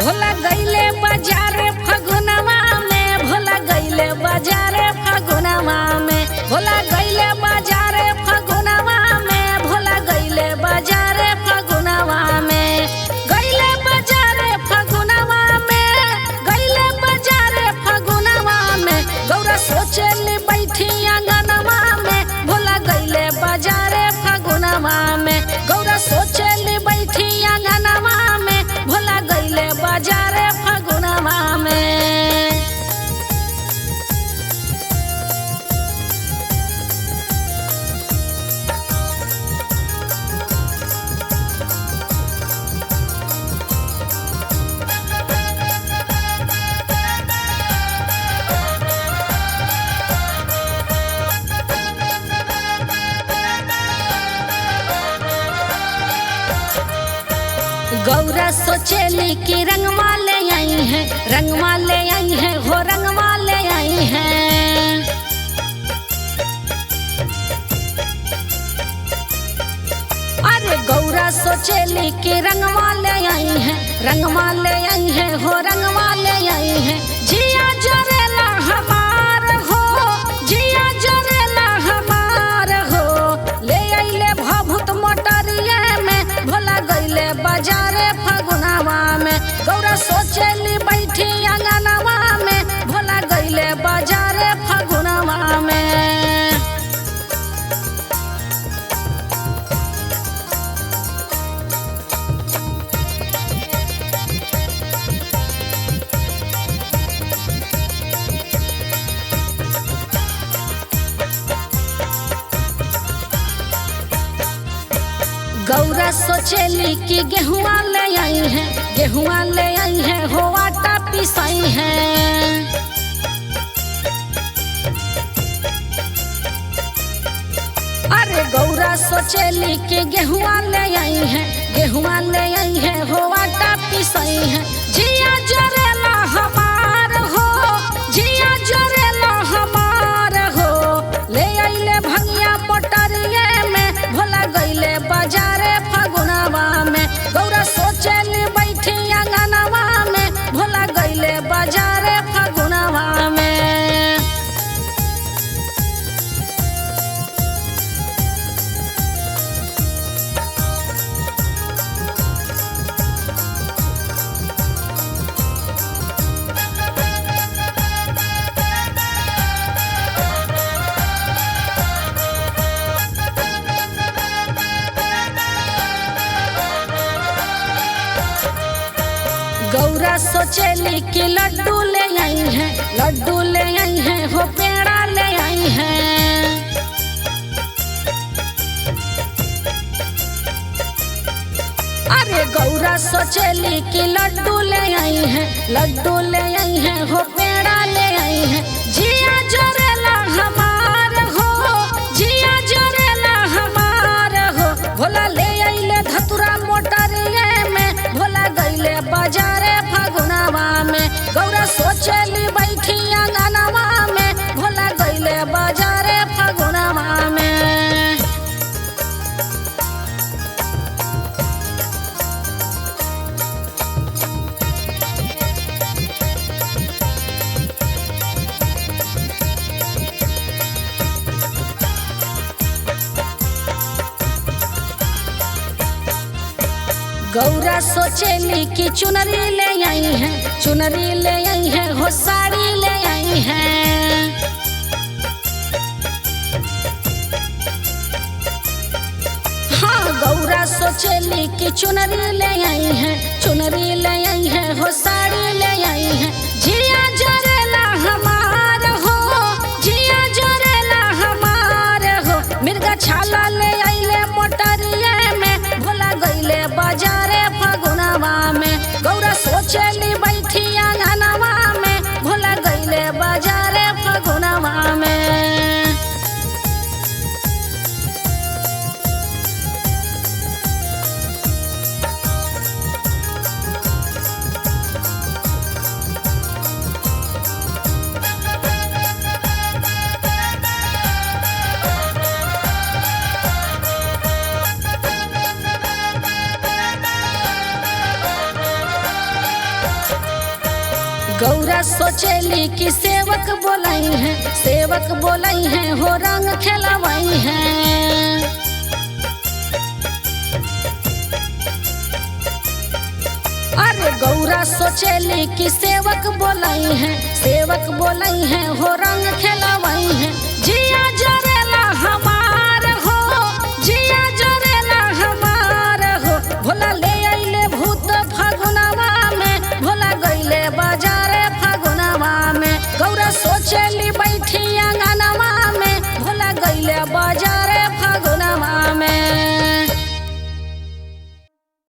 भोला गईले बाजारे फगुनवा में, भोला गईले बाजारे फगुनवा में, भोला गईले बाजारे फगुनवा में, भोला गईले बाजारे फगुनवा में, गईले बाजारे फगुनवा में, गईले बाजारे फगुनवा में। गौरा सोचेली बैठी आंगनवा में, भोला गईले बाजारे फगुनवा में, गौरा सोचेली बैठी आंगनवा में, भोला गईले बाजारे फगुनवा में। गौरा सोचेली कि रंगवा ले आई है, रंगवा ले आई है, हो रंगवा ले आई है। अरे गौरा सोचेली कि रंगवा ले आई है, रंगवा ले आई है, हो रंगवा ले आई है। जिया जरेला हमार हो, जिया जरेला हमार हो, ले आइले भभूत मोटरिया में, भोला गईले बाजारे फगुनवा में। गौरा सोचेली बैठी आंगनवा में, भोला गईले बाजारे फगुनवा में। गौरा सोचेली कि गेहुआ ले आई है, गेहुआ ले आई है, हो आटा पिसाई है। अरे गौरा सोचेली कि गेहुआ ले आई है, गेहुआ ले आई है, हो आटा पिसाई है। जिया जरेला हमार हो, जिया जरेला हमार हो, ले आइले भंगिया मोटरिया में, भोला गईले बाजारे फगुनवा में। गौरा सोचेली बैठी आंगनवा में, भोला गईले बाजारे फगुनवा में। गौरा सोचेली कि लड्डू ले आई है, लड्डू ले आई है, हो पेड़ा ले आई है। अरे गौरा सोचेली कि लड्डू ले आई है, लड्डू ले आई है, हो पेड़ा ले आई है। जिया जरेला हमार हो, जिया जरेला हमार हो, भोला ले आइले धतुरा मोटरिया में, भोला गईले बाजारे फगुनवा में। गौरा सोचेली बैठी आंगनवा में, भोला गईले बाजारे फगुनवा में। गौरा सोचेली कि चुनरी ले आई है, चुनरी ले आई है, हो साड़ी ले आई है। हाँ गौरा सोचेली कि चुनरी ले आई है, चुनरी ले आई है, हो साड़ी ले आई है। जिया जरेला हमार हो, जिया जरेला हमार हो, मिर्गा छाला ले आइले मोटरिया में, भोला गईले बाजारे फगुनवा में। गौरा सोचेली बैठी आंगनवा में, भोला गईले बाजारे फगुनवा में। गौरा सोचेली कि सेवक बोलाई है, सेवक बोलाई है हो रंग खेलवाई है। अरे गौरा सोचेली कि सेवक बोलाई है, सेवक बोलाई है हो रंग खेलवाई है। जिया जरेला हम।